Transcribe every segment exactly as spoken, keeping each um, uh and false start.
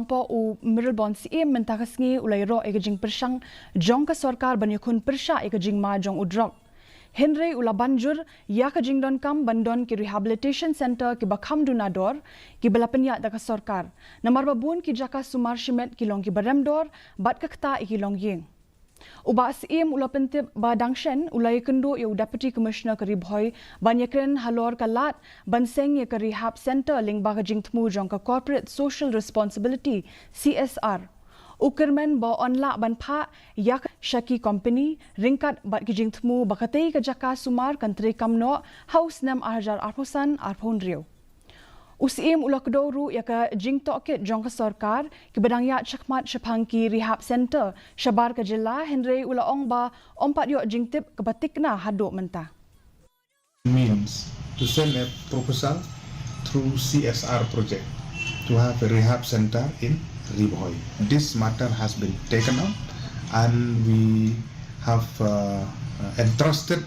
Nongpoh u Mayralborn Syiem mynta ka sngi u la ïaroh ïa ka jingpyrshang jong ka sorkar ban ïakhun pyrshah ïa ka jingma jong u drok. Hynrei u la ban jur ïa ka jingdonkam ban don ki rehabilitation centre kiba kham duna dor kiba la pynïaid da ka sorkar. Namar ba bun ki jaka sumar shimet ki long kiba rem dor bad ka ktah ïa ki longïing. U Bah Syiem u la pyntip ba dang shen u la ïakynduh ïa u Deputy Commissioner ka Ri Bhoi ban ïakren halor ka lad ban seng ïa ka rehab centre lyngba ka jingthmu jong ka Corporate Social Responsibility, C S R. U kyrmen ba yn lah ban phah ïa ka sha ki company ryngkat bad ki jingthmu ba katei ka jaka sumar kan treikam noh ha u snem ar hajar arphew san arphew hynriew. U Syiem u la kdew ruh ïa ka jingtohkit jong ka sorkar kiba dang ïaid shakhmat shaphang ki rehab centre shabar ka jylla, hynrei u la ong ba ym pat ïoh jingtip kaba thikna haduh mynta. Means to send a proposal through C S R project to have a rehab center in Ri Bhoi. This matter has been taken up and we have uh, entrusted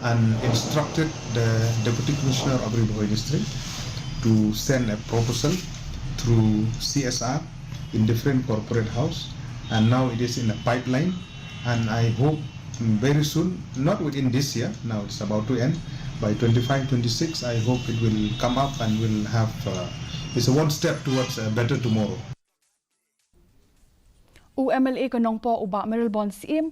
and instructed the Deputy Commissioner of Ri Bhoi District to send a proposal through C S R in different corporate house, and now it is in a pipeline, and I hope very soon, not within this year, now it's about to end, by twenty-five twenty-six, I hope it will come up and will have, uh, it's a one step towards a better tomorrow. U M L A ka Nongpoh u Bah Mayralborn Syiem